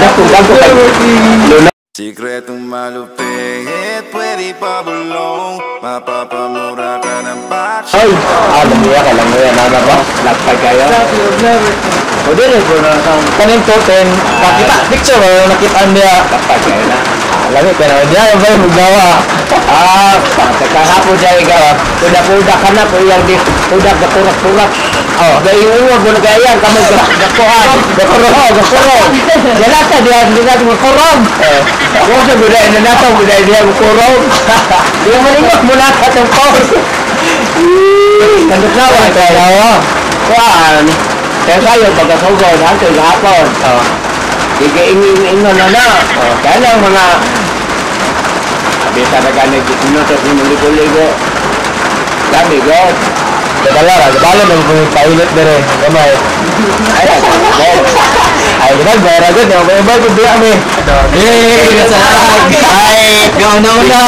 Dako kay. Sikretong malupit, pwede pa bulong. Mapapamura ka ng baksyon. Ay, languya ka, languya. Nana ba? Lapay kayo. O, di rin po na. Kanin toten. Nakita, picture ba? Nakita niya. Lapay kayo na. Lami ka na. Diya, yung ba yung magdawa? Kahapon siya ikaw. Kuda-kuda ka na, kung iyang di, kuda gakurak-kurak. Oh. Gaiuwag mo na kaya kamo gakuhan. Gakurong, gakurong. Jalata diya, hindi natin makurong. Kung sa guda, ina nato, guda diya makurong. Di mo malingok mo na ka itong course. Nandot na wa. Kaya, Kuan. Kaya kayo, pagkasugod, hanggang gahapon. Oh. Di kay ingon na na. Kaya lang mga bisa na gani ginutot ni mo ligo-ligo. Dami god. Dadala ra, dadala na mo painit dere. Gamay. Ay, god. Ay, ginag, bayara gud, di mo bayar gud diya mi. Hey, nasa Ay, gaw na una.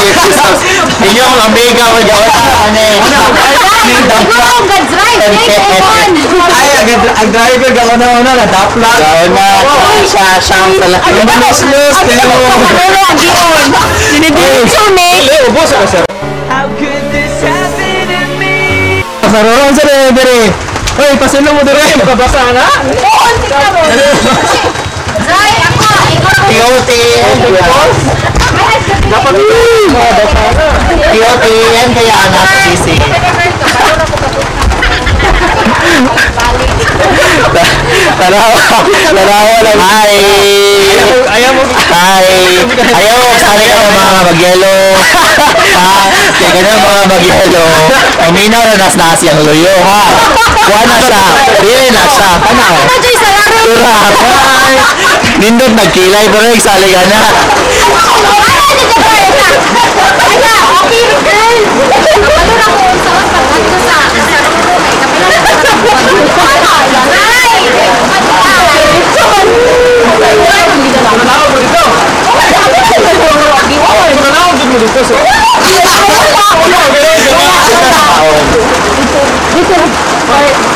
Inyo ang amiga mo gaw na. Siguro ang God's right. Thank you, Ay, ang driver gaw na una na dapla. Gaw na sa siyang sa laki. Ang manos-los, Ang pero Ano ang gion? Dinidiretso ni. Ubos ako sir. How could this happen to me? Pasaroon sa dere. Hoy, pasilo mo dere, makabasa na. Oo, tingnan mo. Right, ako. Ikaw. Tiotin. Dapat Tiotin kaya anak sisi. Tarawa, tarawa lang. Hi. Ayaw mo. Hi. Ayaw, sali ka ng mga magyelo. Ha? Kaya ganun mga magyelo. Uminaw na nas-nasi ang luyo, ha? Kuha na siya. Dili na siya. Tanaw. Ano, Joy, sa laro? Tura. Nindot nagkilay pero nagsali ka na. Okay, girl. Ano na ko sa pag-adto sa Roro kay kapila na sa Ay! Mananaw mo dito. Mananaw mo dito. So,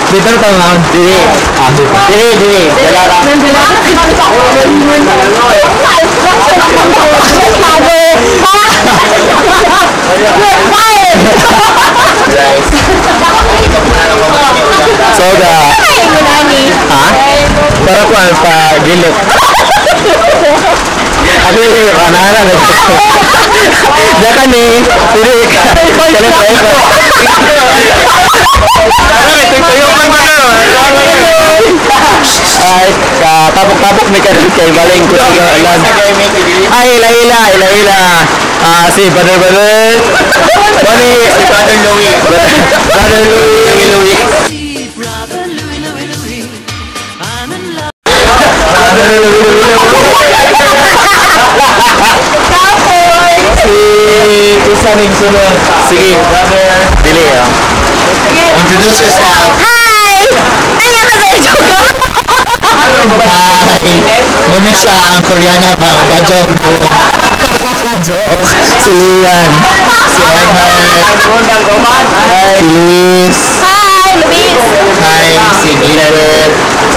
dito na tayo. Dili. Dili, dili. Dala lang. Soda. Ha? Para kuan pa gilot. Ako yung kanana. Diyan ka ni. Pili ka. Kaya pa ito. Ay, tapok-tapok ni kay Baling ko sa alan. Ay, ila ila, ila ila. Ah, si Brother Brother. Bani, Si Brother Louie. Brother Louie. Louie. Brother Louie. Si isa ning sunod. Sige. Brother. Dili ah. Introduce yourself. Hi! Ay, ako sa joke. Hi. Muna siya ang Koreana pa. Bajog. Si Lian. Si Emma. Si Luis. Hi, Luis. Hi. Si Gilbert.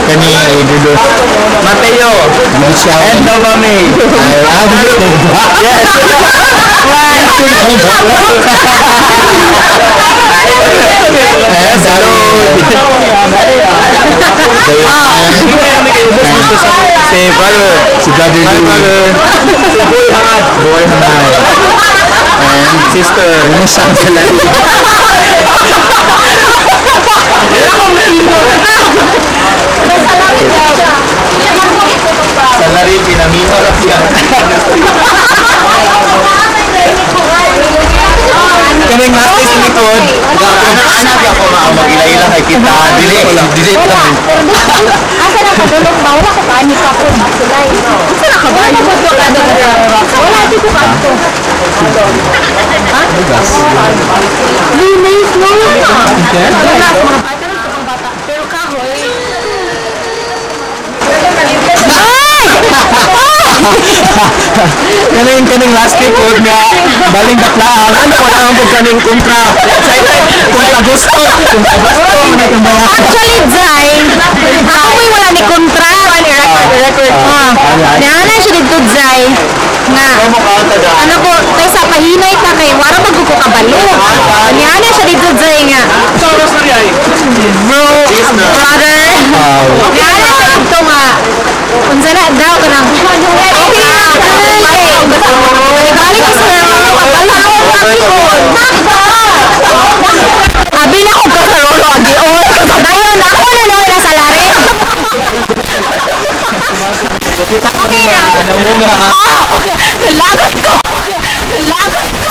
Kani introduce. Mateo. Michelle. And Mami. I love you. Yes. Yes, hello. Si Brother. Si Brother Hi, Louie. Brother. Si Boy Hangad. Boy Hangad. And Sister. Muna siya ang salari. Salari, pinamino lang siya. Kaning natin sa likod. Anak ako mag-ila-ila kay kita. Dili, dili Wala. Asa na kadulog ba? Wala ko panik ako. Sulay. Asa na ka ba? Wala di ko kadto. Ha? Linis no. Wala sa mga bata, mga bata. Pero kahoy. Ay! Kaning kaning last week po nga baling baklaan. Ano wala ang pud kaning kontra. Kontra gusto, kontra gusto man itong mga. Actually, Zay, ako may wala ni kontra. Record, Ah, Niana siya dito, Zay. Nga, ano ko, kaysa pahinay ta kay, wala mag ko kabalo. Niana siya dito, Zay, nga. Bro, brother. Niana siya dito nga. Unsa na daw ka nang. Okay na, balik ko sa Abi na ko kasarolo agi oy. Dayon ako na lang nasa lari. Okay na. Nangunga. Oh, lagot ko. Lagot.